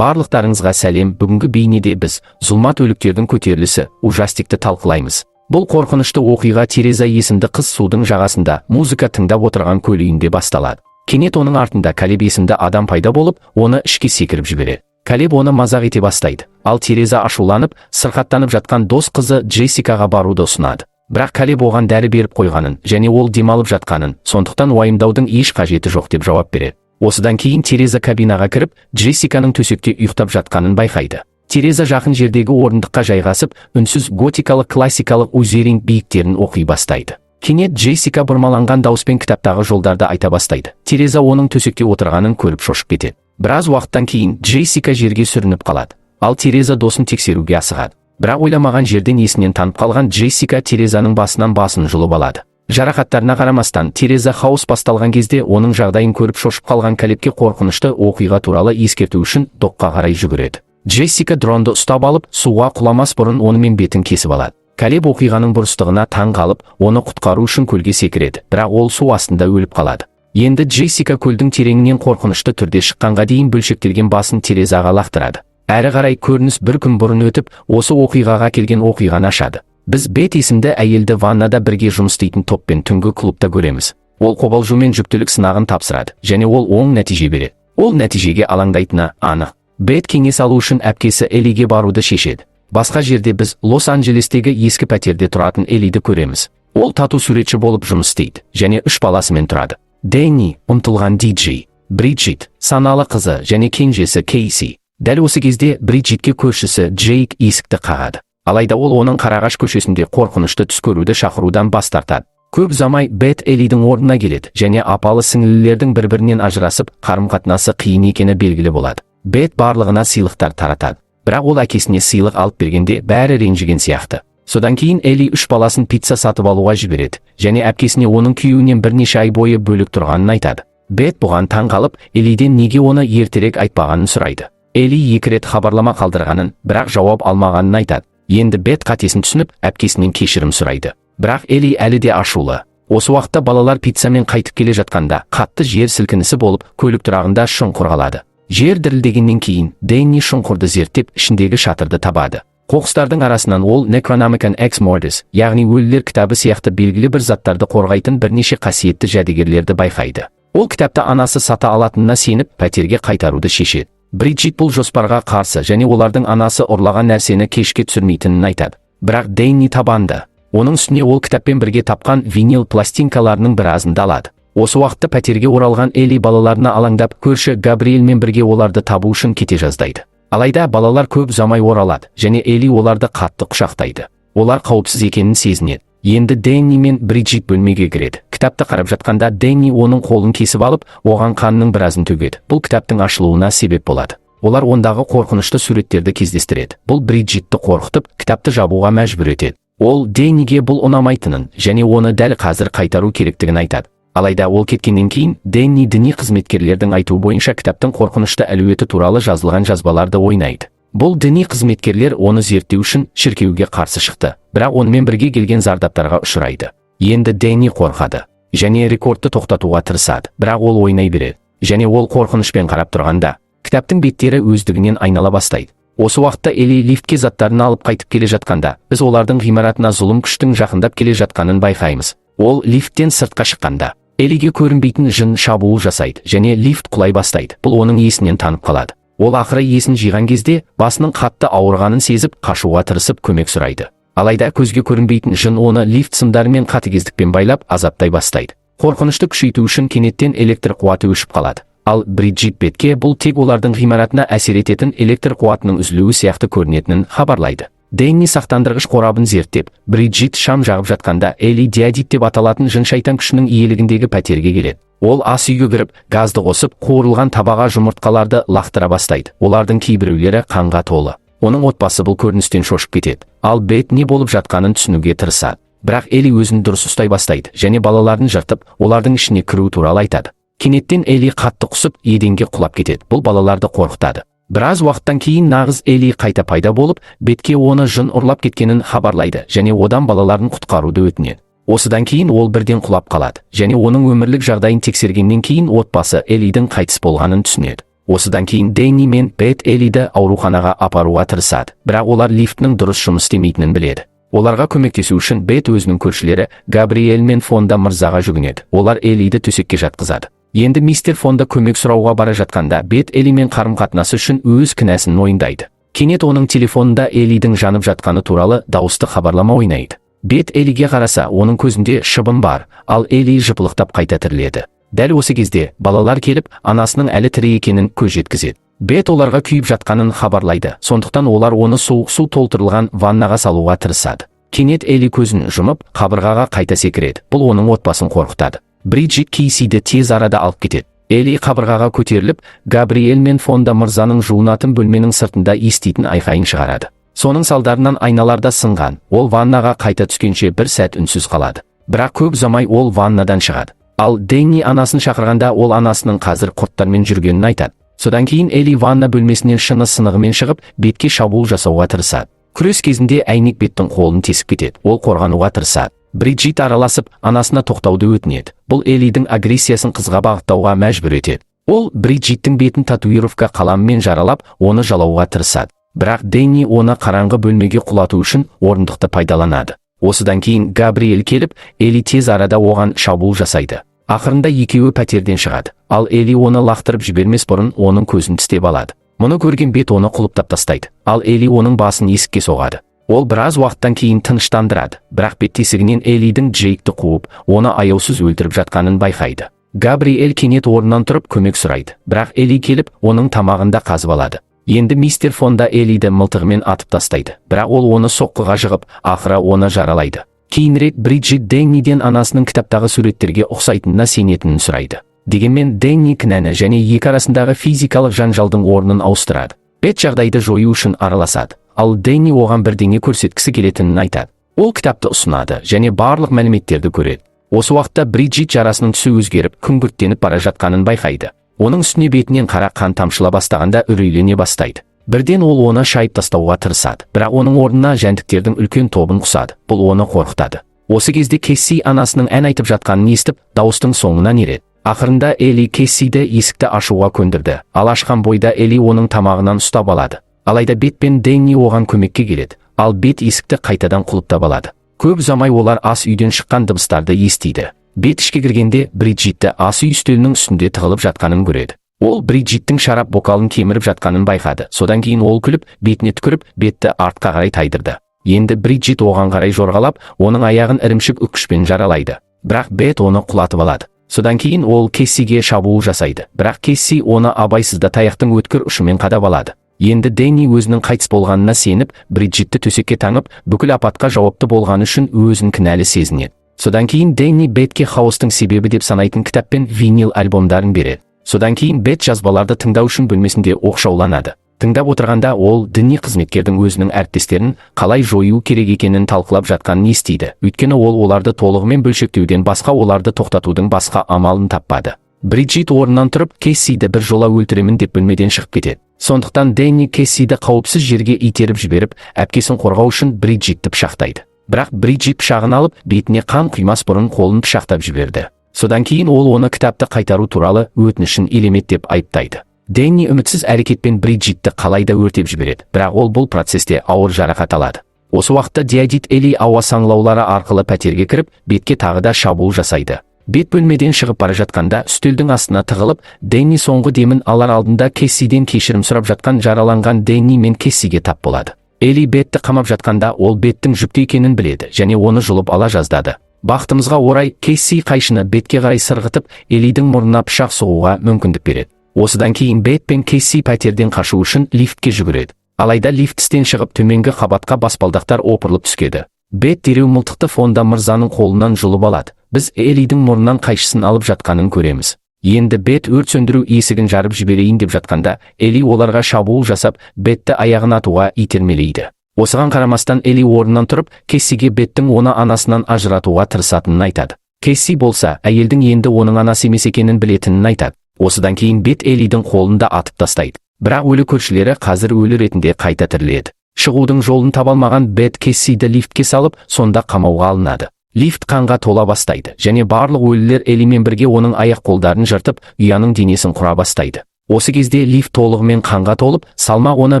Барлықтарыңызға сәлем! Бүгінгі бейнеде біз «Зұлмат өліктердің көтерілісі» ужастикті талқылаймыз. Бұл қорқынышты оқиға Тереза есімді қыз судың жағасында музыка тыңдап отырған көл үйінде басталады. Кенет оның артында Калеб есімді адам пайда болып, оны ішке секіріп жібереді. Калеб оны мазақ ете бастайды, ал Тереза ашуланып, сырқаттанып жатқан дос қызы Джессикаға баруды ұсынады. Бірақ Калеб оған дәрі беріп қойғанын және ол демалып жатқанын, сондықтан уайымдаудың еш қажеті жоқ деп жауап береді. Осыдан кейін Тереза кабинаға кіріп, Джессиканың төсекте ұйықтап жатқанын байқайды. Тереза жақын жердегі орындыққа жайғасып, үнсіз готикалық классикалық Узеринг биіктерін оқи бастайды. Кенет Джессика бұрмаланған дауыспен кітаптағы жолдарды айта бастайды. Тереза оның төсекте отырғанын көріп, шошып кетеді. Біраз уақыттан кейін Джессика жерге сүрініп қалады, ал Тереза досын тексеруге асығады. Бірақ ойламаған жерден есінен танып қалған Джессика Терезаның басынан басын жұлып алады. Жарақаттарына қарамастан, Тереза хаос басталған кезде оның жағдайын көріп шошып қалған Калебке қорқынышты оқиға туралы ескерту үшін докқа қарай жүгіреді. Джессика дронды ұстап алып, суға құламас бұрын онымен бетін кесіп алады. Калеб оқиғаның бұрыстығына таң қалып, оны құтқару үшін көлге секіреді, бірақ ол су астында өліп қалады. Енді Джессика көлдің тереңінен қорқынышты түрде шыққанға дейін бөлшектелген басын Терезаға лақтырады. Әрі қарай көрініс бір күн бұрын өтіп, осы оқиғаға келген оқиғаны ашады. Біз Бет есімді әйелді ваннада бірге жұмыс істейтін топпен түнгі клубта көреміз. Ол қобалжумен жүктілік сынағын тапсырады және ол оң нәтиже береді. Ол нәтижеге алаңдайтыны анық. Бет кеңес алу үшін әпкесі Элиге баруды шешеді. Басқа жерде біз Лос-Анджелестегі ескі пәтерде тұратын Элиді көреміз. Ол тату суретші болып жұмыс істейді және үш баласымен тұрады: Дэнни, ұмтылған диджей, Бриджит, саналы қызы және кенжесі Кейси. Дәл осы кезде Бриджитке көршісі Джейк есікті қағады. Алайда ол оның Қарағаш көшесінде қорқынышты түс көруді шақырудан бас тартады. Көп ұзамай Бет Элидің орнына келеді және апалы сіңлілердің бір бірінен ажырасып, қарым қатынасы қиын екені белгілі болады. Бет барлығына сыйлықтар таратады, бірақ ол әкесіне сыйлық алып бергенде, бәрі ренжіген сияқты. Содан кейін Эли үш баласын пицца сатып алуға жібереді және әпкесіне оның күйеуінен бірнеше ай бойы бөлек тұрғанын айтады. Бет бұған таң қалып, Элиден неге оны ертерек айтпағанын сұрайды. Эли екі рет хабарлама қалдырғанын, бірақ жауап алмағанын айтады. Енді Бет қатесін түсініп, әпкесінен кешірім сұрайды, бірақ Эли әлі де ашулы. Осы уақытта балалар пиццамен қайтып келе жатқанда, қатты жер сілкінісі болып, көлік тұрағында шұңқыр қалады. Жер дірілдегеннен кейін Дэнни шұңқырды зерттеп, ішіндегі шатырды табады. Қоқыстардың арасынан ол Necronomicon Ex Mortis, яғни өлілер кітабы сияқты белгілі бір заттарды қорғайтын бірнеше қасиетті жәдігерлерді байқайды. Ол кітапты анасы сата алатынына сеніп, пәтерге қайтаруды шешеді. Бриджит бұл жоспарға қарсы және олардың анасы ұрлаған нәрсені кешке түсірмейтінін айтады. Бірақ Дэнни табанды. Оның үстіне ол кітаппен бірге тапқан винил пластинкаларының біразын да алады. Осы уақытта пәтерге оралған Эли балаларына алаңдап, көрші Габриэльмен бірге оларды табу үшін кете жаздайды. Алайда балалар көп ұзамай оралады және Эли оларды қатты құшақтайды. Олар қауіпсіз екенін сезінеді. Енді Дэнни мен Бриджит бөлмеге кіреді. Кітапты қарап жатқанда, Дэнни оның қолын кесіп алып, оған қанның біразын төгеді. Бұл кітаптың ашылуына себеп болады. Олар ондағы қорқынышты суреттерді кездестіреді. Бұл Бриджитті қорқытып, кітапты жабуға мәжбүр етеді. Ол Дэнниге бұл ұнамайтынын және оны дәл қазір қайтару керектігін айтады. Алайда ол кеткеннен кейін Дэнни діни қызметкерлердің айтуы бойынша кітаптың қорқынышты әлеуеті туралы жазылған жазбаларды ойнайды. Бұл діни қызметкерлер оны зерттеу үшін шіркеуге қарсы шықты, бірақ онымен бірге келген зардаптарға ұшырайды. Енді Дэнни қорқады және рекордты тоқтатуға тырысады, бірақ ол ойнай береді. Және ол қорқынышпен қарап тұрғанда, кітаптың беттері өздігінен айнала бастайды. Осы уақытта Эли лифтке заттарын алып қайтып келе жатқанда, біз олардың ғимаратына зұлым күштің жақындап келе жатқанын байқаймыз. Ол лифттен сыртқа шыққанда, Элиге көрінбейтін жын шабуыл жасайды және лифт құлай бастайды. Бұл оның есінен танып қалады. Ол ақыры есін жиған кезде, басының қатты ауырғанын сезіп, қашуға тырысып, көмек сұрайды. Алайда көзге көрінбейтін жын оны лифт сымдарымен қатыгездікпен байлап, азаптай бастайды. Қорқынышты күшейту үшін кенеттен электр қуаты өшіп қалады. Ал Бриджит Бетке бұл тек олардың ғимаратына әсер ететін электр қуатының үзілуі сияқты көрінетінін хабарлайды. Дэнни сақтандырғыш қорабын зерттеп, Бриджит шам жағып жатқанда, Эли Диадит деп аталатын жын шайтан күшінің иелігіндегі пәтерге келеді. Ол ас үйге кіріп, газды қосып, қуырылған табаға жұмыртқаларды лақтыра бастайды. Олардың кейбіреулері қанға толы. Оның отбасы бұл көріністен шошып кетеді. Ал Бет не болып жатқанын түсінуге тырысады. Бірақ Эли өзін дұрыс ұстай бастайды және балаларын жыртып, олардың ішіне кіру туралы айтады. Кенеттен Эли қатты құсып, еденге құлап кетеді. Бұл балаларды қорқытады. Біраз уақыттан кейін нағыз Эли қайта пайда болып, Бетке оны жын ұрлап кеткенін хабарлайды және одан балаларын құтқаруды өтінеді. Осыдан кейін ол бірден құлап қалады және оның өмірлік жағдайын тексергеннен кейін отбасы Элидің қайтыс болғанын түсінеді. Осыдан кейін Дэнни мен Бет Элиді ауруханаға апаруға тырысады, бірақ олар лифтінің дұрыс жұмыс істемейтінін біледі. Оларға көмектесу үшін Бет өзінің көршілері Габриэль мен Фонда мырзаға жүгінеді. Олар Элиді төсекке жатқызады. Енді мистер Фонда көмек сұрауға бара жатқанда, Бет Элимен қарым-қатынасы үшін өз кінәсін мойындайды. Кенет оның телефонында Элидің жанып жатқаны туралы дауысты хабарлама ойнайды. Бет Элиге қараса, оның көзінде шыбын бар, ал Эли жыпылықтап қайта тіріледі. Дәл осы кезде балалар келіп, анасының әлі тірі екенін көз жеткізеді. Бет оларға күйіп жатқанын хабарлайды, сондықтан олар оны суық су толтырылған ваннаға салуға тырысады. Кенет Эли көзін жұмып, қабырғаға қайта секіреді. Бұл оның отбасын қорқытады. Бриджит Кейсиді тез арада алып кетеді. Эли қабырғаға көтеріліп, Габриэль мен Фонда мырзаның жуынатын бөлменің сыртында еститін айқайын шығарады. Соның салдарынан айналарда сынған, ол ваннаға қайта түскенше бір сәт үнсіз қалады. Бірақ көп ұзамай ол ваннадан шығады. Ал Дэнни анасын шақырғанда, ол анасының қазір құрттармен жүргенін айтады. Содан кейін Эли ванна бөлмесінен шыны сынығымен шығып, Бетке шабуыл жасауға тырысады. Күрес кезінде әйнек Беттің қолын тесіп кетеді. Ол қорғануға тырысады. Бриджит араласып, анасына тоқтауды өтінеді. Бұл Элидің агрессиясын қызға бағыттауға мәжбүр етеді. Ол Бриджиттің бетін татуировка қаламымен жаралап, оны жалауға тырысады. Бірақ Дэнни оны қараңғы бөлмеге құлату үшін орындықты пайдаланады. Осыдан кейін Габриэль келіп, Эли тез арада оған шабуыл жасайды. Ақырында екеуі пәтерден шығады. Ал Эли оны лақтырып жібермес бұрын оның көзін тістеп алады. Мұны көрген Бет оны құлыптап тастайды. Ал Эли оның басын есікке соғады. Ол біраз уақыттан кейін тыныштандырады, бірақ Бет тесігінен Элидің Джейкті қуып, оны аяусыз өлтіріп жатқанын байқайды. Габриэль кенет орнынан тұрып, көмек сұрайды, бірақ Эли келіп, оның тамағында қазып алады. Енді мистер Фонда Элиді мылтығымен атып тастайды, бірақ ол оны соққыға жығып, ақыры оны жаралайды. Кейінірек Бриджит Дэнниден анасының кітаптағы суреттерге ұқсайтынына сенетінін сұрайды. Дегенмен Дэнни кінәні және екі арасындағы физикалық жанжалдың орнын ауыстырады. Бет жағдайды жою үшін араласады, ал Дэнни оған бірдеңе көрсеткісі келетінін айтады. Ол кітапты ұсынады және барлық мәліметтерді көреді. Осы уақытта Бриджит жарасының түсі өзгеріп, күңгірттеніп бара жатқанын байқайды. Оның үстіне бетінен қара қан тамшыла бастағанда, үрейлене бастайды. Бірден ол оны шайып тастауға тырысады, бірақ оның орнына жәндіктердің үлкен тобын құсады. Бұл оны қорқытады. Осы кезде Кесси анасының ән айтып жатқанын естіп, дауыстың соңынан ереді. Ақырында Эли Кессиді есікті ашуға көндірді, ал ашқан бойда Эли оның тамағынан ұстап алады. Алайда Бет пен Дэнни оған көмекке келеді, ал Бет есікті қайтадан құлыптап алады. Көп ұзамай олар ас үйден шыққан дыбыстарды естиді. Бет ішке кіргенде, Бриджитті ас үй үстелінің үстінде тығылып жатқанын көреді. Ол Бриджиттің шарап бокалын кеміріп жатқанын байқады. Содан кейін ол күліп, бетіне түкіріп, Бетті артқа қарай тайдырды. Енді Бриджит оған қарай жорғалап, оның аяғын ірімшік үккішпен жаралайды, бірақ Бет оны құлатып алады. Содан кейін ол Кессиге шабуыл жасайды, бірақ Кесси оны абайсызда таяқтың өткір ұшымен қадап алады. Енді Дэнни өзінің қайтыс болғанына сеніп, Бриджитті төсекке таңып, бүкіл апатқа жауапты болғаны үшін өзін кінәлі сезінеді. Содан кейін Дэнни Бетке хаостың себебі деп санайтын кітап пен винил альбомдарын береді. Содан кейін Бет жазбаларды тыңдау үшін бөлмесінде оқшауланады. Тыңдап отырғанда, ол діни қызметкердің өзінің әріптестерін қалай жою керек екенін талқылап жатқанын естиді, өйткені ол оларды толығымен бөлшектеуден басқа оларды тоқтатудың басқа амалын таппады. Бриджит орнынан тұрып, Кессиді бір жола өлтіремін деп бөлмеден шығып кетеді. Сондықтан Дэнни Кессиді қауіпсіз жерге итеріп жіберіп, әпкесін қорғау үшін Бриджитті пышақтайды. Бірақ Бриджит пышағын алып, бетіне қан құймас бұрын қолын пышақтап жіберді. Содан кейін ол оны кітапты қайтару туралы өтінішін елемеді деп айыптайды. Дэнни үмітсіз әрекетпен Бриджитті қалайда өртеп жібереді, бірақ ол бұл процесте ауыр жарақат алады. Осы уақытта Диадит Эли ауа саңылаулары арқылы пәтерге кіріп, Бетке тағы да шабуыл жасайды. Бет бөлмеден шығып бара жатқанда үстелдің астына тығылып, Дэнни соңғы демін алар алдында Кессиден кешірім сұрап жатқан жараланған Дэнни мен Кессиге тап болады. Эли Бетті қамап жатқанда, ол Беттің жүкті екенін біледі және оны жұлып ала жаздады. Бақытымызға орай, Кесси қайшыны Бетке қарай сырғытып, Элидің мұрнына пышақ сұғуға мүмкіндік береді. Осыдан кейін Бет пен Кесси пәтерден қашу үшін лифтке жүгіреді. Алайда лифт істен шығып, төменгі қабатқа баспалдақтар опырылып түскеді. Бет дереу мылтықты Фонда мырзаның қолынан жұлып алады. Біз Элидің мұрнынан қайшысын алып жатқанын көреміз. Енді Бет өрт сөндіру есігін жарып жіберейін деп жатқанда, Эли оларға шабуыл жасап, Бетті аяғын атуға итермелейді. Осыған қарамастан Эли орнынан тұрып, Кессиге Беттің оны анасынан ажыратуға тырысатынын айтады. Кесси болса, әйелдің енді оның анасы емес екенін білетінін айтады. Осыдан кейін Бет Элидің қолын да атып тастайды, бірақ өлі көршілері қазір өлі ретінде қайта тіріледі. Шығудың жолын таба алмаған Бет Кессиді лифтке салып, сонда қамауға алынады. Лифт қанға тола бастайды және барлық өлілер Элимен бірге оның аяқ қолдарын жыртып, ұяның денесін құра бастайды. Осы кезде лифт толығымен қанға толып, салмақ оны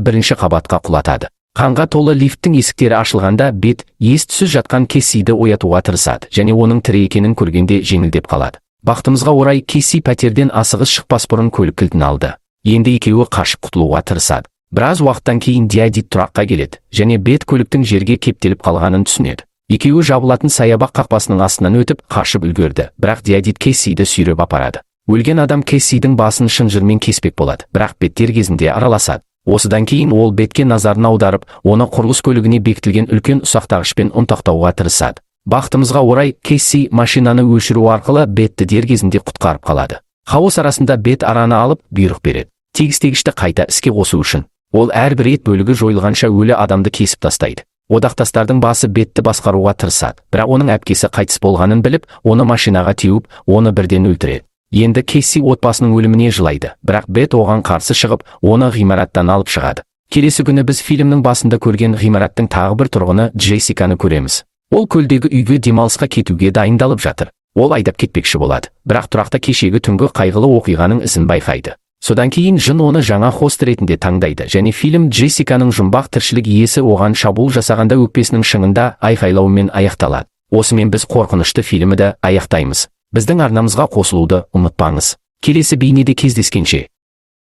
бірінші қабатқа құлатады. Қанға толы лифттің есіктері ашылғанда, Бет ес түссіз жатқан Кессиді оятуға тырысады және оның тірі екенін көргенде жеңілдеп қалады. Бақытымызға орай, Кесси пәтерден асығыс шықпас бұрын көлік кілтін алды. Енді екеуі қашып құтылуға тырысады. Біраз уақыттан кейін Диадит тұраққа келеді және Бет көліктің жерге кептеліп қалғанын түсінеді. Екеуі жабылатын саябақ қақпасының астынан өтіп, қашып үлгерді, бірақ Диадит Кессиді сүйреп апарады. Өлген адам Кессидің басын шынжырмен кеспек болады, бірақ Бет дер кезінде араласады. Осыдан кейін ол Бетке назарын аударып, оны құрылыс көлігіне бекітілген үлкен ұсақтағышпен ұнтақтауға тырысады. Бақытымызға орай, Кесси машинаны өшіру арқылы Бетті дер кезінде құтқарып қалады. Хаос арасында Бет араны алып, бұйрық береді тегістегішті қайта іске қосу үшін. Ол әрбір ет бөлігі жойылғанша өлі адамды кесіп тастайды. Одақтастардың басы Бетті басқаруға тырысады, бірақ оның әпкесі қайтыс болғанын біліп, оны машинаға теуіп, оны бірден өлтіреді. Енді Кесси отбасының өліміне жылайды, бірақ Бет оған қарсы шығып, оны ғимараттан алып шығады. Келесі күні біз фильмнің басында көрген ғимараттың тағы бір тұрғыны Джессиканы көреміз. Ол көлдегі үйге демалысқа кетуге дайындалып жатыр. Ол айдап кетпекші болады, бірақ тұрақта кешегі түнгі қайғылы оқиғаның ізін байқайды. Содан кейін жын оны жаңа хост ретінде таңдайды және фильм Джессиканың жұмбақ тіршілік иесі оған шабуыл жасағанда өкпесінің шыңында айқайлауымен аяқталады. Осымен біз қорқынышты фильмді аяқтаймыз. Біздің арнамызға қосылуды ұмытпаңыз. Келесі бейнеде кездескенше!